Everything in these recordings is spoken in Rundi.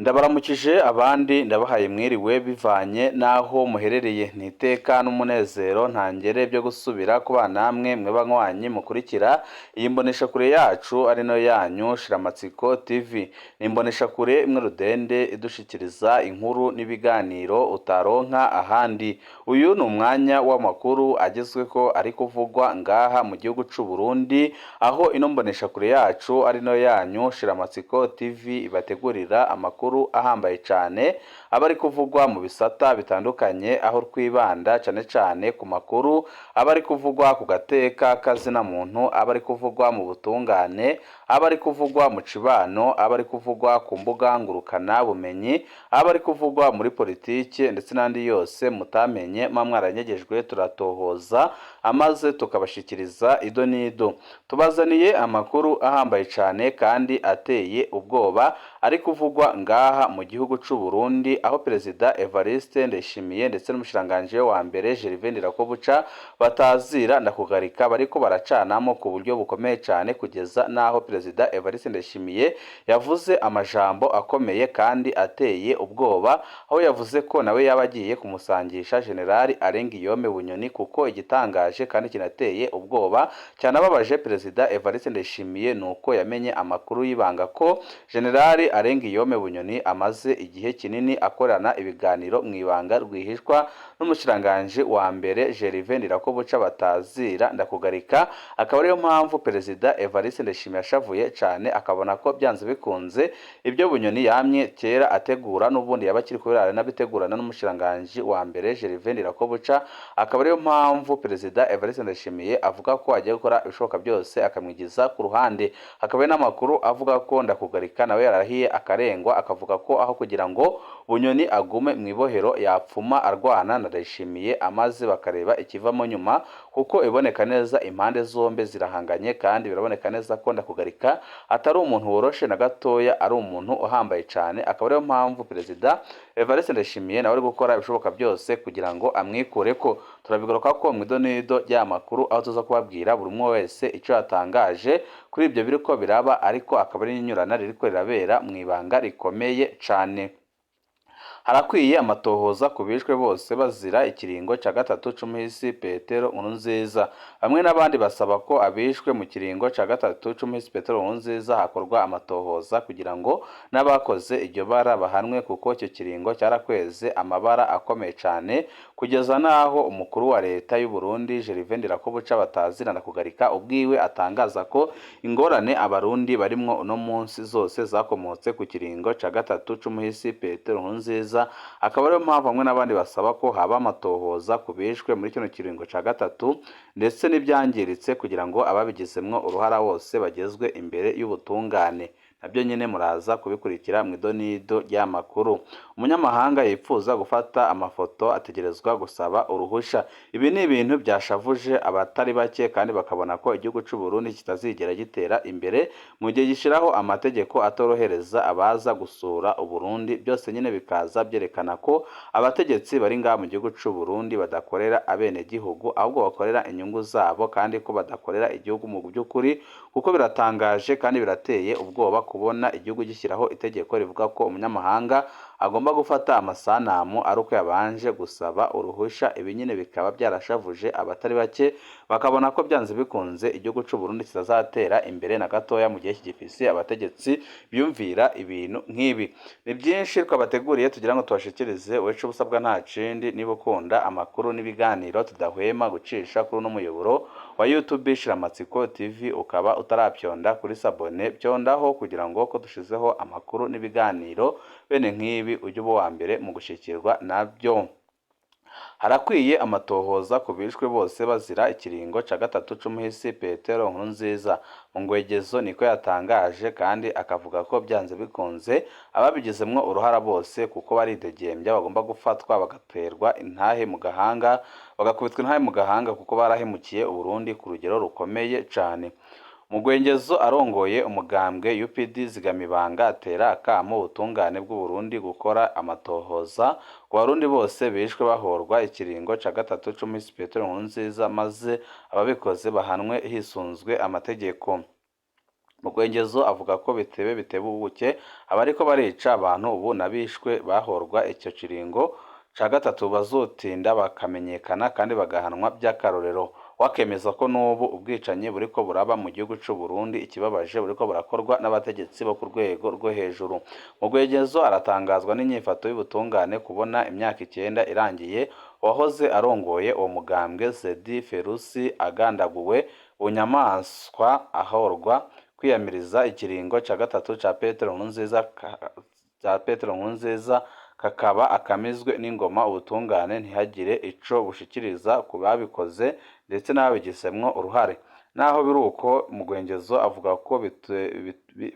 Ndabaramukije abandi ndabahaye mwiriwe bivanye n'aho muherereye. Ni iteka n'umunezero ntangere byo gusubira kubana namwe mwe banywanyi mukurikira iyi mboneshakure yacu ari nayo yanyu Shiramatsiko TV. Ni imboneshakure imwe rudende idushikiriza inkuru n'ibiganiro utaronka ahandi. Uyu ni umwanya w'amakuru agezweho ari kuvugwa ngaha mu gihugu c'u Burundi, aho ino mboneshakure yacu ari nayo yanyu Shiramatsiko TV ibategurira amakuru ahambaye cane aba ari kuvugwa mu bisata bitandukanye, aho twibanda cane cane ku makuru aba ari kuvugwa ku gateka kazina muntu, aba ari kuvugwa mu butungane, aba ari kuvugwa mu cibano, aba ari kuvugwa ku mbuga ngurukana bumenyi, aba ari kuvugwa muri politike ndetse n'andi yose mutamenye muba mwaranyegejwe. Turatohoza amaze tukabashikiriza ido n'ido. Tubazaniye amakuru ahambaye cane kandi ateye ubwoba ari kuvugwa ngaha mu gihugu c'u Burundi, aho Perezida Evariste Ndayishimiye ndetse n'umushikiranganji wa mbere Gervais Ndirakobuca batazira Ndakugarika bariko baracanamo ku buryo bukomeye cane, kugeza n'aho Perezida Evariste Ndayishimiye yavuze amajambo akomeye kandi ateye ubwoba, aho yavuze ko nawe yaba agiye kumusangisha General Alain Guillaume Bunyoni, kuko igitangaje kandi kinateye ubwoba cyanababaje Perezida Evariste Ndayishimiye nuko yamenye amakuru y'ibanga ko General Alain Guillaume Bunyoni amaze igihe kinini akorana ibiganiro mu ibanga rwihishwa n'umushikiranganji wa mbere Gervais Ndirakobuca batazira Ndakugarika. Akaba ariyo mpamvu Perezida Evariste Ndayishimiye yashavuye cane, akabona ko byanze bikunze ibyo Bunyoni yamye kera ategura n'ubundi yaba akiri kubera n'abitegurana n'umushikiranganji wa mbere Gervais Ndirakobuca. Akaba ariyo mpamvu Perezida Evariste Ndayishimiye avuga ko agiye gukora ibishoboka byose akamwigiza ku ruhande. Hakaba n'amakuru avuga ko Ndakugarika nawe yarahiye akarengwa, akavuga ko aho kugira ngo Bunyoni agume mu ibohero yapfuma arwana na Ndayishimiye, amaze bakareba ikivamo nyuma, kuko iboneka neza impande zombi zirahanganye, kandi biraboneka neza ko Ndakugarika atari umuntu woroshe na gatoya, ari umuntu uhambaye cane. Akaba ariyo mpamvu Perezida Evariste Ndayishimiye nawe ari gukora ibishoboka byose kugira ngo amwikure ko. Turabigaruka ko mu idonido ry'amakuru, aho tuza kubabwira buri umwe wese icyo yatangaje kuri ibyo biriko biraba, ariko akaba ari inyurana ririko rirabera mu ibanga rikomeye cane. Harakwiye amatohoza ku bishwe bose bazira ikiringo ca gatatu c'umuhisi Petero Nkurunziza. Bamwe n'abandi basaba ko abishwe mu kiringo ca gatatu c'umuhisi Petero Nkurunziza hakorwa amatohoza kugira ngo n'abakoze iryo bara bahanwe, kuko icyo kiringo cyarakweze amabara akomeye cane, kugeza n'aho umukuru wa leta y'u Burundi Gervais Ndirakobuca batazira Ndakugarika ubwiwe atangaza ko ingorane abarundi barimwo uno munsi zose zakomotse ku kiringo ca gatatu c'umuhisi Petero Nkurunziza. Akaba ariyo mpamvu bamwe n'abandi basaba ko haba amatohoza ku bishwe muri kino kiringo ca gatatu ndetse n'ibyangiritse, kugira ngo ababigizemwo uruhara bose bagezwe imbere y'ubutungane. Nabyo nyine muraza kubikurikira mu idonido ry'amakuru. Umunyamahanga yifuza gufata amafoto ategerezwa gusaba uruhusha. Ibi ni ibintu byashavuje abatari bake, kandi bakabona ko igihugu c'u Burundi kitazigera gitera imbere mu gihe gishiraho amategeko atorohereza abaza gusura Uburundi. Byose nyine bikaza byerekana ko abategetsi bari ngaha mu gihugu c'u Burundi badakorera abenegihugu, ahubwo bakorera inyungu zabo, kandi ko badakorera igihugu mu by'ukuri, kuko biratangaje kandi birateye ubwoba kubona igihugu gishyiraho itegeko rivuga ko umunyamahanga agomba gufata amasanamu ari uko yabanje gusaba uruhusha. Ibi nyine bikaba byarashavuje abatari bake, bakabona ko byanze bikunze igihugu c'u Burundi kitazatera imbere na gatoya mu gihe kigifise abategetsi biyumvira ibintu nk'ibi. Ni byinshi twabateguriye tugira ngo tubashikirize. Wecu ubusabwa nta kindi, niba ukunda amakuru n'ibiganiro tudahwema gucisha kuri uno muyoboro wa YouTube Shiramatsiko TV, ukaba utarapyonda kuri s'abonner, pyondaho kugira ngo ko dushizeho amakuru n'ibiganiro bene nk'ibi ujye uba uwa mbere mu gushikirwa nabyo. Harakwiye amatohoza ku bishwe bose bazira ikiringo ca gatatu c'umuhisi Petero Nkurunziza. Mu ngwegezo niko yatangaje, kandi akavuga ko byanze bikunze ababigizemwo uruhara bose, kuko baridegembya, bagomba gufatwa bagaterwa intahe mu gahanga, bagakubitwa intahe mu gahanga, kuko barahemukiye Uburundi ku rugero rukomeye cane. Mugwengezo arongoye umugambwe UPD Zigamibanga atera akamo ubutungane bw'u Burundi gukora amatohoza ku barundi bose bishwe bahorwa ikiringo ca gatatu c'umuhisi Petero Nkurunziza, maze ababikoze bahanwe hisunzwe amategeko. Mugwengezo avuga ko bitebe bitebuke abariko barica abantu ubu n'abishwe bahorwa ico kiringo ca gatatu bazotinda bakamenyekana kandi bagahanwa by'akarorero. Wakemeza ko n'ubu ubwicanyi buriko buraba mu gihugu c'u Burundi, ikibabaje buriko burakorwa n'abategetsi bo ku rwego rwo hejuru. Mugwegezo aratangazwa n'inyifato y'ubutungane kubona imyaka 9 irangiye uwahoze arongoye uwo mugambwe Zedi Ferusi agandaguwe bunyamaswa ahorwa kwiyamiriza ikiringo ca gatatu ca Petero Nkurunziza kakaba akamizwe n'ingoma, ubutungane ntihagire ico bushikiriza ku babikoze ndetse n'ababigisemwo uruhare. Naho biruko, Mugwengezo avuga ko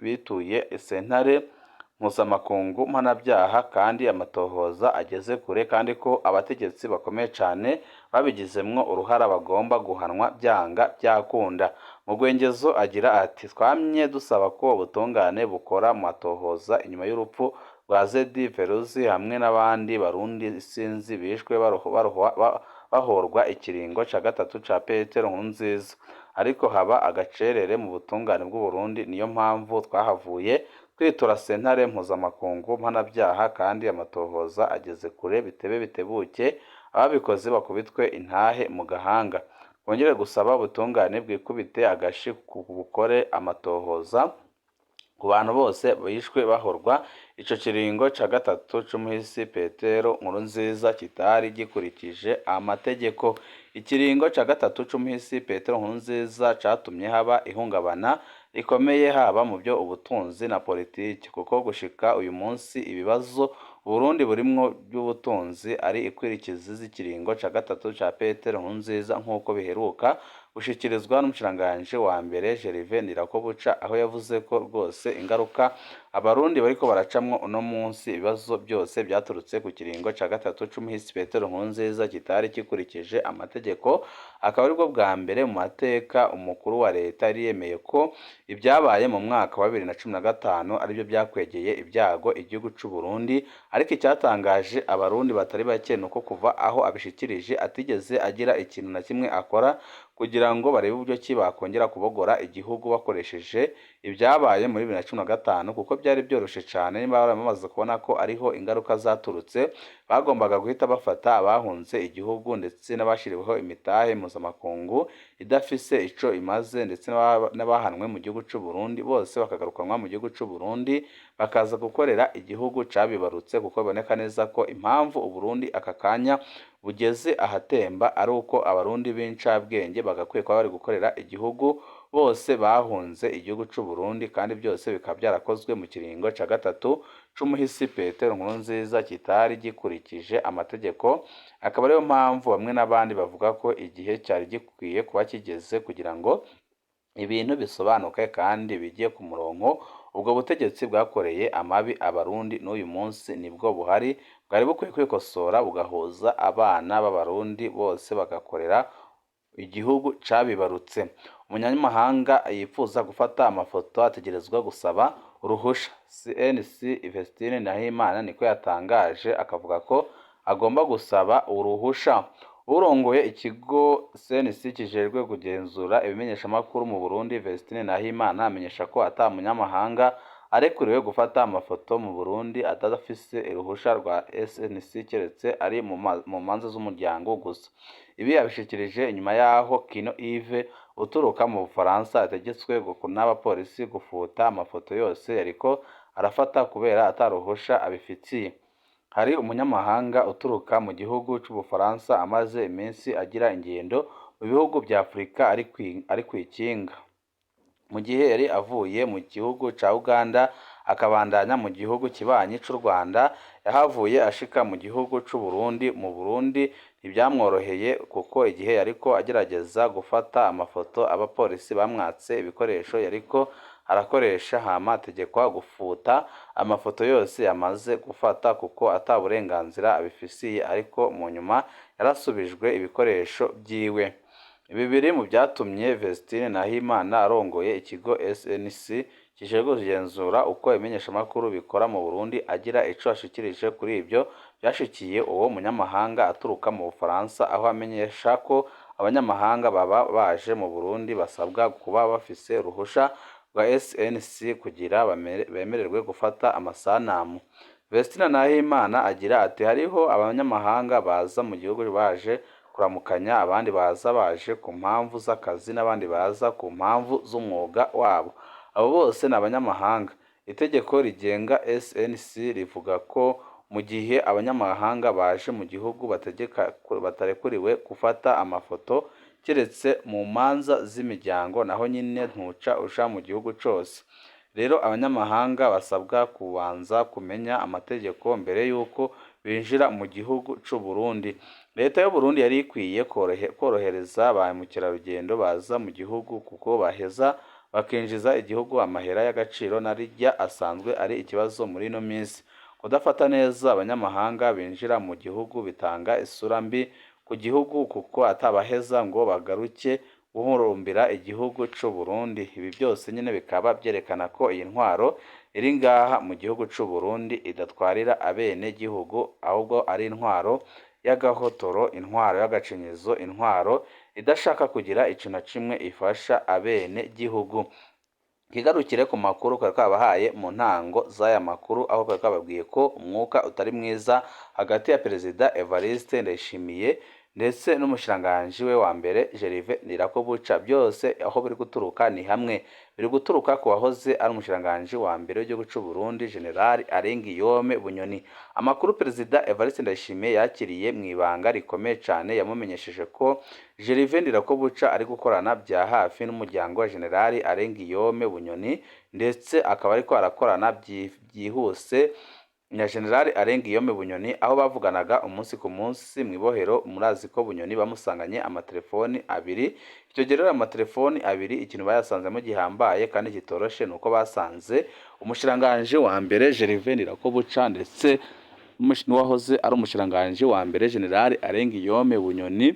bituye sentare mpuzamakungu mpanabyaha kandi amatohoza ageze kure, kandi ko abategetsi bakomeye cane babigizemwo uruhara bagomba guhanwa byanga byakunda. Mugwengezo agira ati: "Twamye dusaba ko ubutungane bukora mu matohoza inyuma y'urupfu rwa Zedi Feruzi hamwe n'abandi Barundi isinzi bishwe bahorwa ikiringo ca gatatu ca Petero Nkurunziza, ariko haba agacerere mu butungane bw'u Burundi, niyo mpamvu twahavuye twitura sentare mpuzamakungu mpanabyaha kandi amatohoza ageze kure, bitebe bitebuke ababikoze bakubitwe intahe mu gahanga. Twongere gusaba ubutungane bwikubite agashi bukore amatohoza ku bantu bose bishwe bahorwa ico kiringo ca gatatu c'umuhisi Petero Nkurunziza kitari gikurikije amategeko." Ikiringo ca gatatu c'umuhisi Petero Nkurunziza catumye haba ihungabana rikomeye haba mu byo ubutunzi na politiki, kuko gushika uyu munsi ibibazo Burundi burimwo by'ubutunzi ari ikwirikizi z'ikiringo ca gatatu ca Petero Nkurunziza, nk'uko biheruka gushikirizwa n'umushikiranganji wa mbere Gervais Ndirakobuca, aho yavuze ko rwose ingaruka Abarundi bariko baracamwo uno munsi ibibazo byose byaturutse ku kiringo ca gatatu c'umuhisi Petero Nkurunziza kitari gikurikije amategeko. Akaba aribwo bwa mbere mu mateka umukuru wa leta yari yemeye ko ibyabaye mu mwaka wa 2015 aribyo byakwegeye ibyago igihugu c'u Burundi. Ariko icyatangaje Abarundi batari bake nuko kuva aho abishikirije atigeze agira ikintu na kimwe akora kugira ngo barebe uburyo ki bakongera kubogora igihugu bakoresheje ibyabaye muri 2015, kuko byari byoroshe cane. Niba baramaze kubona ko ariho ingaruka zaturutse, bagombaga guhita bafata abahunze igihugu ndetse n'abashiriweho imitahe mpuzamakungu idafise ico imaze, ndetse n'abahanwe mu gihugu c'u Burundi bose bakagarukanwa mu gihugu c'u Burundi bakaza gukorera igihugu cabibarutse, kuko biboneka neza ko impamvu Uburundi aka kanya bugeze ahatemba ari uko Abarundi b'incabwenge bagakwiye kuba bari gukorera igihugu bose bahunze igihugu c'u Burundi, kandi byose bikaba byarakozwe mu kiringo ca gatatu c'umuhisi Petero Nkurunziza kitari gikurikije amategeko. Akaba ariyo mpamvu bamwe n'abandi bavuga ko igihe cyari gikwiye kuba kigeze kugira ngo ibintu bisobanuke kandi bijye ku murongo. Ubwo butegetsi bwakoreye amabi Abarundi n'uyu munsi nibwo buhari, bwari bukwiye kwikosora bugahuza abana b'Abarundi bose bagakorera igihugu cabibarutse. Umunyamahanga yifuza gufata amafoto ategerezwa gusaba uruhusha. CNC Vestine Nahimana niko yatangaje, akavuga ko agomba gusaba uruhusha. Urongoye ikigo CNC kijejwe kugenzura ibimenyeshamakuru mu Burundi, Vestine Nahimana, amenyesha ko ata munyamahanga arekuriwe gufata amafoto mu Burundi adafise uruhusha rwa SNC, keretse ari mu manza z'umuryango gusa. Ibi yabishikirije inyuma yaho Kino Yves uturuka mu Bufaransa ategetswe n'abapolisi gufuta amafoto yose yariko arafata kubera ata ruhusha abifitiye. Hari umunyamahanga uturuka mu gihugu c'Ubufaransa amaze iminsi agira ingendo mu bihugu vya Afurika ari kw'ikinga. Mu gihe yari avuye mu gihugu ca Uganda akabandanya mu gihugu kibanyi c'u Rwanda, yahavuye ashika mu gihugu c'u Burundi. Mu Burundi ntivyamworoheye, kuko igihe yariko agerageza gufata amafoto abapolisi bamwatse ibikoresho yariko arakoresha, hama ategekwa gufuta amafoto yose yamaze gufata kuko ata burenganzira abifisiye, ariko mu nyuma yarasubijwe ibikoresho vyiwe. Ibi biri mu vyatumye Vestine Nahimana arongoye ikigo SNC kijejwe kugenzura uko ibimenyeshamakuru bikora mu Burundi agira ico ashikirije kuri ivyo vyashikiye uwo munyamahanga aturuka mu Bufaransa, aho amenyesha ko abanyamahanga baba baje mu Burundi basabwa kuba bafise uruhusha rwa SNC kugira bemererwe gufata amasanamu. Vestina Nahimana agira ati hariho abanyamahanga baza mu gihugu baje kuramukanya, abandi baza baje ku mpamvu z'akazi n'abandi baza ku mpamvu z'umwuga wabo. Abo bose ni abanyamahanga. Itegeko rigenga SNC rivuga ko mu gihe abanyamahanga baje mu gihugu bategeka batarekuriwe gufata amafoto keretse mu manza z'imiryango, naho nyine ntuca uja mu gihugu cose. Rero abanyamahanga basabwa kubanza kumenya amategeko mbere y'uko binjira mu gihugu c'u Burundi. Leta y'u Burundi yari ikwiye korohereza ba mukerarugendo baza mu gihugu kuko baheza bakinjiza igihugu amahera y'agaciro narirya asanzwe ari ikibazo muri ino minsi. Kudafata neza abanyamahanga binjira mu gihugu bitanga isura mbi ku gihugu kuko atabaheza ngo bagaruke guhurumbira igihugu c'u Burundi. Ibi byose nyine bikaba byerekana ko iyi ntwaro iri ngaha mu gihugu c'u Burundi idatwarira abene gihugu, ahubwo ari intwaro y'agahotoro, intwaro y'agacinyizo, intwaro idashaka kugira ikintu na kimwe ifasha abene gihugu. Twigarukire ku makuru twari twabahaye mu ntango z'aya makuru, aho twari twababwiye ko umwuka utari mwiza hagati ya Perezida Evariste Ndayishimiye ndetse n'umushikiranganji we wa mbere Gervais Ndirakobuca. Byose aho biri guturuka ni hamwe, biri guturuka ku wahoze ari umushikiranganji wa mbere w'igihugu c'u Burundi General Alengiyome Bunyoni. Amakuru Perezida Evariste Ndayishimiye yakiriye mu ibanga rikomeye cane yamumenyesheje ko Gervais Ndirakobuca ari gukorana bya hafi n'umuryango wa General Alengiyome Bunyoni, ndetse akaba ariko arakorana byihuse na General Alengiyome Bunyoni, aho bavuganaga umunsi ku munsi mu ibohero. Murazi ko Bunyoni bamusanganye amatelefoni abiri. Icyo gihe rero amatelefoni abiri ikintu bayasanzemo gihambaye kandi kitoroshe ni uko basanze umushikiranganji wa mbere Gervais Ndirakobuca ndetse n'uwahoze ari umushikiranganji wa mbere General Alengiyome Bunyoni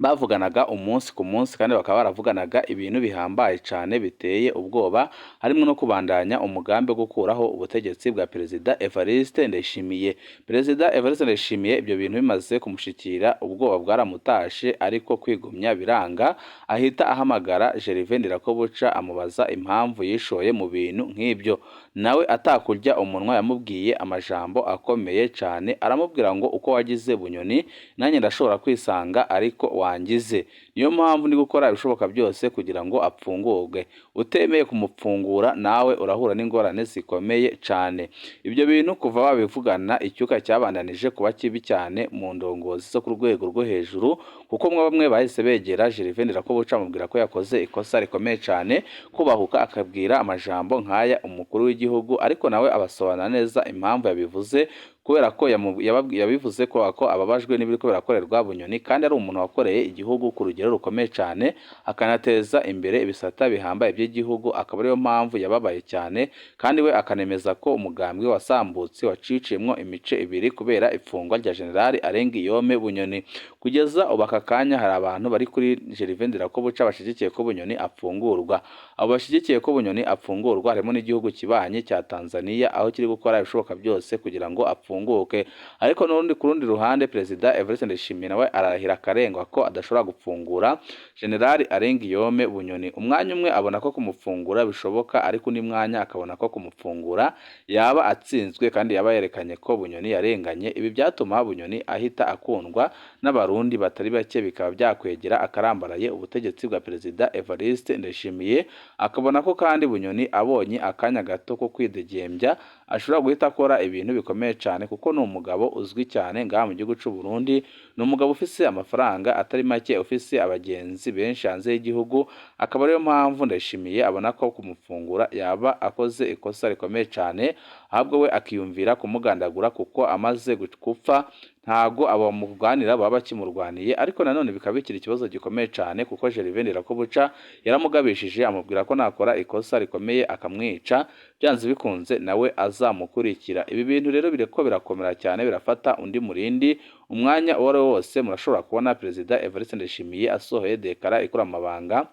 bavuganaga umunsi ku munsi, kandi bakaba baravuganaga ibintu bihambaye cane biteye ubwoba, harimo no kubandanya umugambi wo gukuraho ubutegetsi bwa Perezida Evariste Ndayishimiye. Perezida Evariste Ndayishimiye ibyo bintu bimaze kumushikira ubwoba bwaramutashe, ariko kwigumya biranga, ahita ahamagara Gervais Ndirakobuca amubaza impamvu yishoye mu bintu nk'ibyo. Nawe atakurya umunwa yamubwiye amajambo akomeye cane, aramubwira ngo uko wagize Bunyoni nanjye ndashobora kwisanga ariko wangize, niyo mpamvu ndi gukora ibishoboka byose kugira ngo apfungurwe. Utemeye kumupfungura nawe urahura n'ingorane zikomeye cane. Ibyo bintu kuva babivugana icyuka cyabandanije kuba kibi cyane mu ndongozi zo ku rwego rwo hejuru, kuko bamwe bahise begera Gervais Ndirakobuca amubwira ko yakoze ikosa rikomeye cane kubahuka akabwira amajambo nk'aya umukuru w'igihugu, ariko nawe abasobanura neza impamvu yabivuze, kubera ko yabivuze ko ababajwe n'ibiriko birakorerwa Bunyoni, kandi ari umuntu wakoreye igihugu ku rugero rukomeye cyane, akanateza imbere ibisata bihambaye by'igihugu, akaba ariyo mpamvu yababaye cyane. Kandi we akanemeza ko umugambwe wasambutse waciciyemwo imice ibiri kubera ifungwa rya General Alengiyome Bunyoni. Kugeza ubu aka kanya hari abantu bari kuri Gervais Ndirakobuca bashigikiye ko Bunyoni apfungurwa. Abo bashigikiye ko Bunyoni apfungurwa harimo n'igihugu kibanyi cya Tanzania, aho kiri gukora ibishoboka byose kugira ngo apfunguke. Ariko n'urundi ku rundi ruhande Perezida Evariste Ndayishimiye nawe ararahira akarengwa ko adashobora gupfungura General Alengiyome Bunyoni. Umwanya umwe abona ko kumupfungura bishoboka, ariko undi mwanya akabona ko kumupfungura yaba atsinzwe kandi yaba yerekanye ko Bunyoni yarenganye. Ibi byatuma Bunyoni ahita akundwa n'Abarundi batari bake, bikaba byakwegera akarambaraye ubutegetsi bwa Perezida Evariste Ndayishimiye. Akabona ko kandi Bunyoni abonye akanya gato ko kwidegembya ashobora guhita akora ibintu bikomeye cyane, kuko ni umugabo uzwi cyane ngaha mu gihugu c'u Burundi, ni umugabo ufise amafaranga atari make, ufise abagenzi benshi hanze y'igihugu, akaba ariyo mpamvu Ndayishimiye abona ko kumufungura yaba akoze ikosa rikomeye cyane, ahubwo we akiyumvira kumugandagura, kuko amaze gupfa ntago abo bamurwanira baba bakimurwaniye. Ariko nanone bikaba bikiri ikibazo gikomeye cyane, kuko Gervais Ndirakobuca yaramugabishije amubwira ko nakora ikosa rikomeye akamwica byanze bikunze nawe azamukurikira. Ibi bintu rero biriko birakomera cyane, birafata undi murindi. Umwanya uwo ari wo wose murashobora kubona Perezida Evariste Ndayishimiye asohoye dekara ikura amabanga,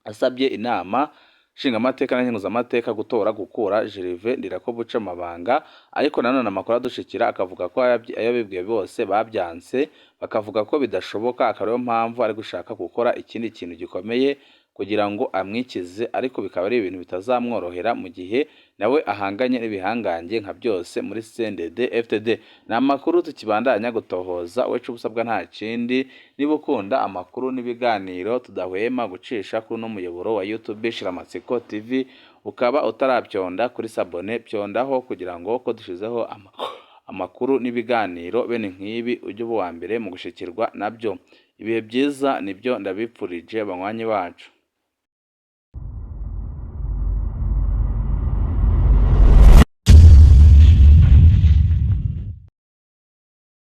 asabye inama nshingamateka na nkenguzamateka gutora gukura Gervais Ndirakobuca amabanga. Ariko nanone amakuru adushikira akavuga ko ayabibwiye bose babyanse, bakavuga ko bidashoboka, akaba ariyo mpamvu ari gushaka gukora ikindi kintu gikomeye kugira ngo amwikize, ariko bikaba ari ibintu bitazamworohera mu gihe nawe ahanganye n'ibihangange nka byose muri CNDD FDD. Ni amakuru tukibandanya gutohoza. Wecu ubusabwa nta kindi, niba ukunda amakuru n'ibiganiro tudahwema gucisha kuri uno muyoboro wa YouTube Shiramatsiko TV, ukaba utarabyonda kuri s'abonner, byondaho kugira ngo ko dushizeho amakuru n'ibiganiro bene nk'ibi ujye uba uwa mbere mu gushikirwa nabyo. Ibihe byiza nibyo ndabipfurije, banywanyi bacu.